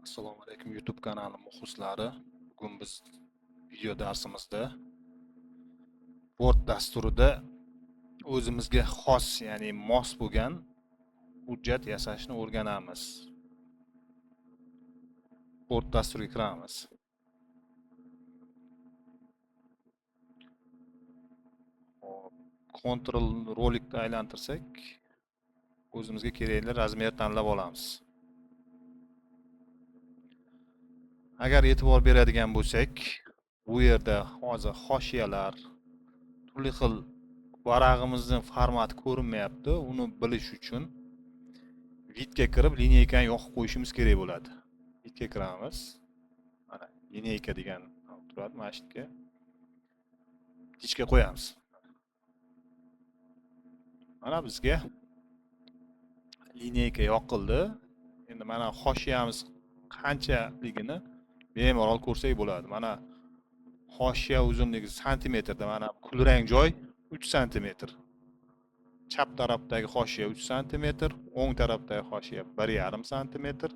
Assalomu alaykum, YouTube kanali muxlislari. Bugun biz video darsimizda Word dasturida o'zimizga xos, ya'ni mos bo'lgan hujjat yasashni o'rganamiz. Word dasturiga kiramiz. Hop, Ctrl rolikni aylantirsak, o'zimizga kerakli razmer tanlab olamiz. Agar e'tibor beradigan bo'lsak, bu yerda hozir hoshiyalar, turli xil varag'imizning formati ko'rinmayapti. Uni bilish uchun vidga kirib, lineykani yoqib qo'yishimiz kerak bo'ladi. Vidga kiramiz. Mana lineyka degan turadi, mana shu yerga птичка qo'yamiz. Mana bizga lineyka yoqildi. Endi mana hoshiyamiz qanchaligini bemalol ko'rsak bo'ladi. Mana hoshiya uzunligi santimetrda, mana kulrang joy 3 santimetr. Chap tarafdagi hoshiya 3 santimetr, o'ng tarafdagi hoshiya 1,5 santimetr.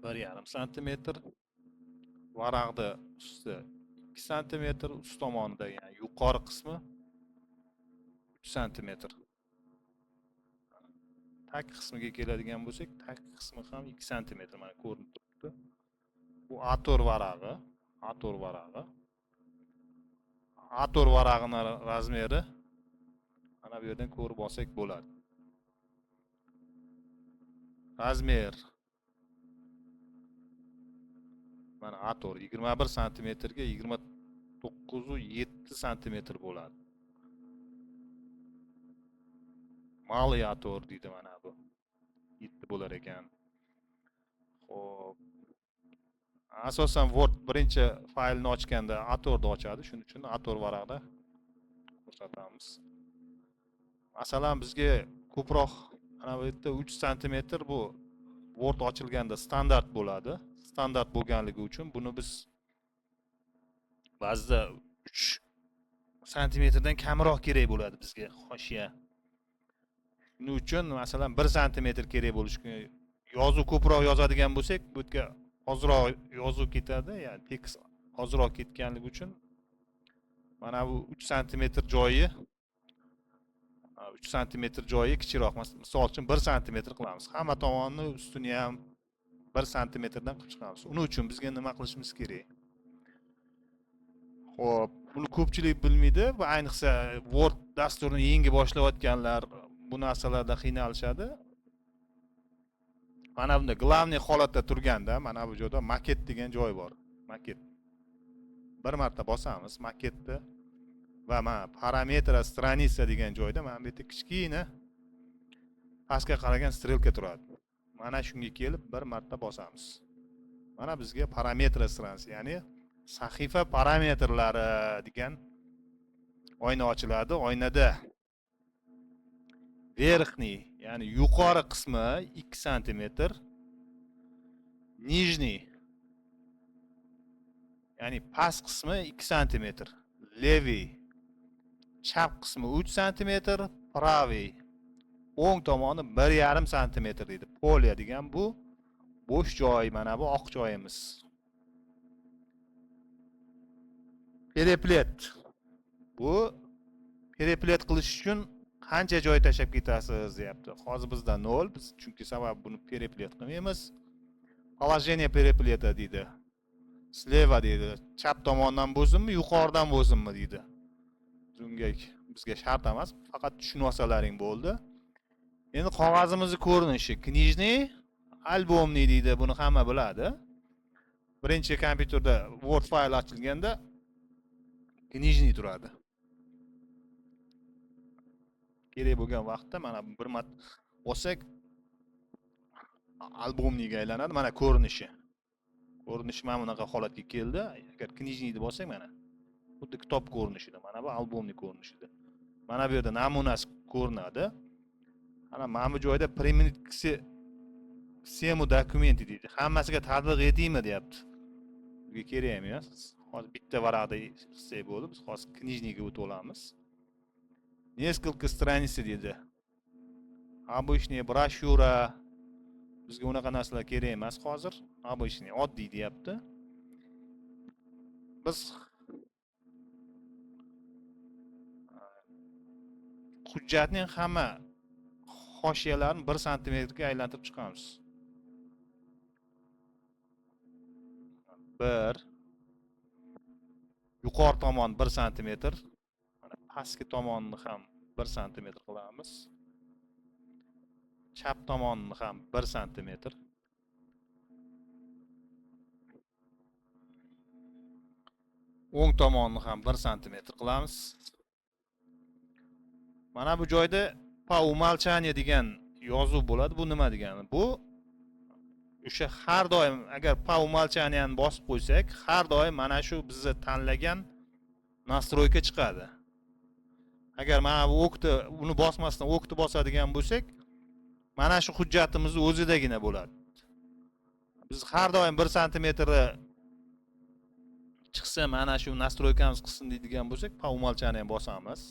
1,5 santimetr. Varaqda usti 2 santimetr, ust tomonida, ya'ni yuqori qismi 3 santimetr. Tak qismiga keladigan bo'lsak, tak qismi ham 2 santimetr mana ko'rinib turibdi. Bu A4 varag'i, A4 varag'i. A4 varag'ini razmeri mana bu yerdan ko'rib olsak bo'ladi. Razmer mana A4 21 santimetrga 29,7 santimetr bo'ladi. Malый A4 deydi mana bu. 7 bo'lar ekan. Xo'p. Asosan Word birinchi faylni ochganda A4 ni ochadi. Shuning uchun A4 varaqda ko'rsatamiz. Masalan, bizga ko'proq mana bu yerda 3 santimetr bu Word ochilganda standart bo'ladi. Standart bo'lganligi uchun buni biz ba'zida 3 santimetrdan kamroq kerak bo'ladi bizga hoshiya. Shuning uchun masalan 1 santimetr kerak bo'lishi mumkin. Yozuv ko'proq yozadigan bo'lsak, bu yerga ozroq yozuv ketadi, ya'ni tekst ozroq ketganligi uchun mana bu 3 santimetr joyi 3 santimetr joyi kichikroq. Misol uchun 1 santimetr qilamiz. Hamma tomonni ustini ham 1 santimetrdan qilib chiqamiz. Uning uchun bizga nima qilishimiz kerak? Xo'p, buni ko'pchilik bilmaydi. Bu ayniqsa Word dasturini yangi boshlayotganlar bu narsalarda qiynalishadi. Mana bunda главный holatda turganda, mana bu joyda maket degan joy bor. Maket. Bir marta bosamiz maketni va mana parametra страница degan joyda mana bu yerda kichkina pastga qaragan strelka turadi. Mana shunga kelib bir marta bosamiz. Mana bizga parametra страница, ya'ni sahifa parametrlari degan oyna ochiladi. Oynada верхний, ya'ni yuqori qismi 2 santimetr, нижний, ya'ni past qismi 2 santimetr, левый chap qismi 3 santimetr, правый o'ng tomoni 1,5 santimetr deydi. Polya degan bu bo'sh joy, mana bu oq joyimiz. Pereplet. Bu pereplet qilish uchun qancha joy tashlab ketasiz deyapti. Hozir bizda 0, biz chunki sabab buni pereplet qilmaymiz. Положение переплета deydi. Слева deydi. Chap tomondan bo'lsinmi, yuqoridan bo'lsinmi deydi. Bunga bizga shart emas, faqat tushunib olsalaring bo'ldi. Endi qog'ozimizning ko'rinishi книжный, альбомный deydi, buni hamma biladi. Birinchi kompyuterda Word fayl ochilganda книжный turadi. Kerak bo'lgan vaqtda mana bir marta olsak albomniga aylanadi. Mana ko'rinishi. Ko'rinishi mana bunaqa holatga keldi. Agar книжный deb olsak mana xuddi kitob ko'rinishida, mana bu albomni ko'rinishida. Mana bu yerda namunasi ko'rinadi. Mana bu joyda применить к всему документы deydi. Hammasiga tatbiq etaymi deyapti. Bunga kerak emas. Hozir bitta varaqda qilsak bo'ldi. Biz hozir книжныйga o'tib olamiz. Несколько страниц deydi. Обычная брошюра, Bizga unaqa narsalar kerak emas hozir. Обычный, oddiy deyapti. Biz hujjatning hamma hoshiyalarini 1 santimetrga aylantirib chiqamiz. 1 yuqori tomon 1 santimetr, mana pastki tomonni ham 1 santimetr qilamiz. Chap tomonni ham 1 santimetr. O'ng tomonni ham 1 santimetr qilamiz. Mana bu joyda по умолчанию degan yozuv bo'ladi. Bu nima degani? Bu o'sha har doim agar по умолчанию ni bosib qo'ysak, har doim mana shu bizni tanlagan настройка chiqadi. Agar mana bu ОК ni uni bosmasdan ОК ni bosadigan bo'lsak, mana shu hujjatimiz o'zidagina bo'ladi. Biz har doim 1 santimetrni chiqsa, mana shu настройка miz qilsin deydigan bo'lsak, по умолчанию bosamiz.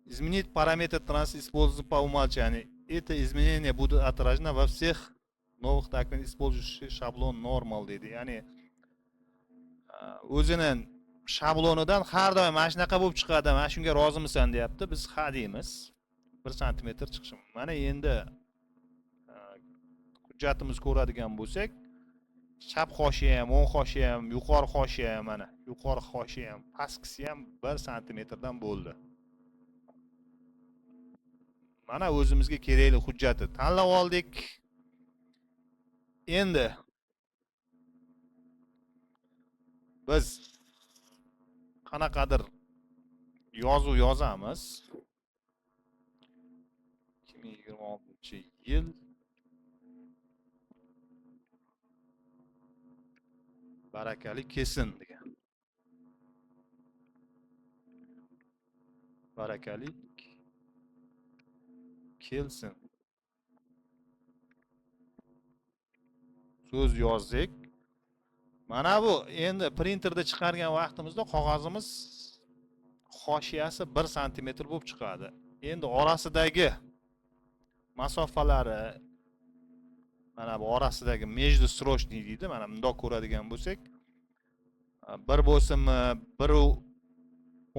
Изменить параметр транс используется по умолчанию. Это изменение будет отражено во всех новых документах, использующих шаблон normal deydi. Ya'ni o'zini shablonidan har doim mana shunaqa bo'lib chiqadi, mana shunga rozimisan deyapti. Biz ha deymiz. 1 santimetr chiqishi. Mana endi hujjatimizni ko'radigan bo'lsak, chap hoshiya ham, o'ng hoshiya ham, yuqori hoshiya ham, mana yuqori hoshiya ham, pastkisi ham 1 santimetrdan bo'ldi. Mana o'zimizga kerakli hujjatni tanlab oldik. Endi biz qanaqadir yozuv yozamiz. 2026-yil barakali kelsin degan. Barakali kelsin. So'z yozdik. Mana bu endi printerda chiqargan vaqtimizda qog'ozimiz hoshiyasi 1 santimetr bo'lib chiqadi. Endi orasidagi masofalari, mana bu orasidagi междустрочный deydi. Mana bundoq ko'radigan bo'lsak, 1 bo'lsinmi, bir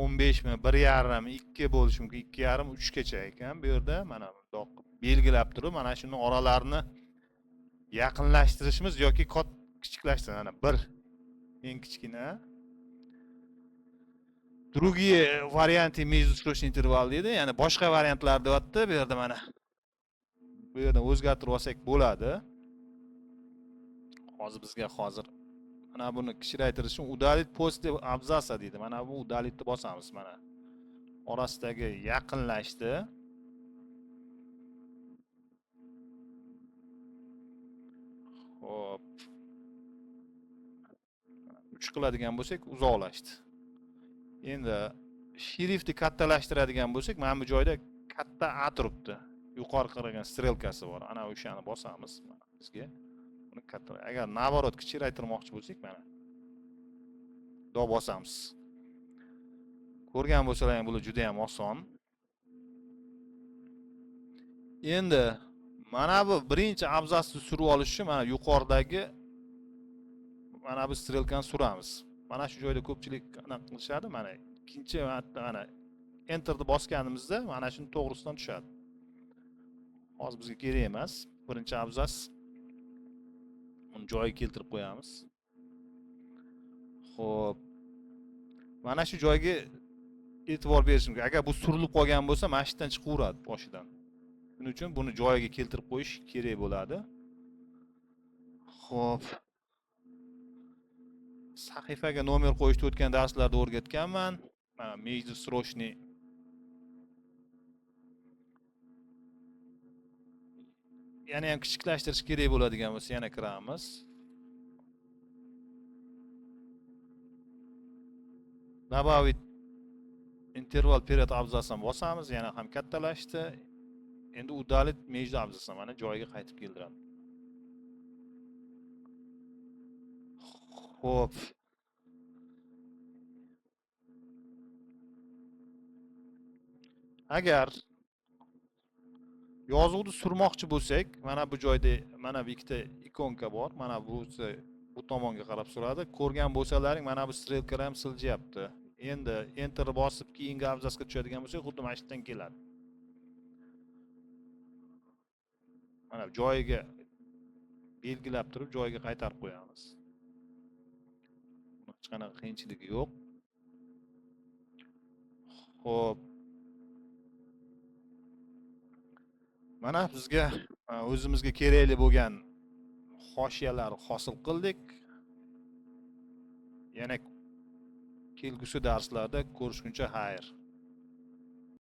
o'n beshmi, bir yarim, ikki bo'lishi mumkin, ikki yarim, uchgacha ekan bu yerda. Mana bundoq belgilab turib, mana shuni oralarini yaqinlashtirishimiz yoki kichiklashtirish. Mana 1 eng kichkina. Другие варианты междустрочный интервал deydi, ya'ni boshqa variantlar deyapti bu yerda. Mana bu yerdan o'zgartirib olsak bo'ladi. Hozir bizga hozir mana buni kichraytirish uchun удалить после абзаца deydi. Mana bu удалить ni bosamiz. Mana orasidagi yaqinlashdi. Xo'p. 3 qiladigan bo'lsak uzoqlashdi. Endi shriftni kattalashtiradigan bo'lsak, mana bu joyda katta A turibdi. Yuqori qaragan strelkasi bor. Ana o'shani bosamiz. Mana bizga buni katta. Agar наоборот kichraytirmoqchi bo'lsak, mana do bosamiz. Ko'rgan bo'lsalaring, bular juda ham oson. Endi mana bu birinchi abzasni surib olish uchun mana yuqoridagi mana bu strelkani suramiz. Mana shu joyda ko'pchilik anaqa qilishadi. Mana ikkinchi marta mana enterni bosganimizda mana shuni to'g'risidan tushadi. Hozir bizga kerak emas. Birinchi abzas uni joyiga keltirib qo'yamiz. Xo'p. Mana shu joyga e'tibor berish mumkin. Agar bu surilib qolgan bo'lsa, mana shu yerdan chiqaveradi boshidan. Shuning uchun buni joyiga keltirib qo'yish kerak bo'ladi. Xo'p. Sahifaga nomer qo'yishni o'tgan darslarda o'rgatganman. Mana междустрочный yana ham kichiklashtirish kerak bo'ladigan bo'lsa, yana kiramiz. Добавить интервал перед абзацем bosamiz, yana ham kattalashdi. Endi удалить между абзацем mana joyiga qaytib keltiradi. Xo'p. Agar Yozuvni surmoqchi bo'lsak, mana bu joyda mana bu ikkita ikonka bor. Mana bu tomonga qarab suradi. Ko'rgan bo'lsalaring, mana bu strelkalar ham siljiyapti. Endi enter bosib keyingi abzatsga tushadigan bo'lsak, xuddi mana shu yerdan keladi. Mana joyiga belgilab turib, joyiga qaytarib qo'yamiz. Buni hech qanaqa qiyinchiligi yo'q. Xo'p. Mana bizga o'zimizga kerakli bo'lgan hoshiyalar hosil qildik. Yana kelgusi darslarda ko'rishguncha xayr.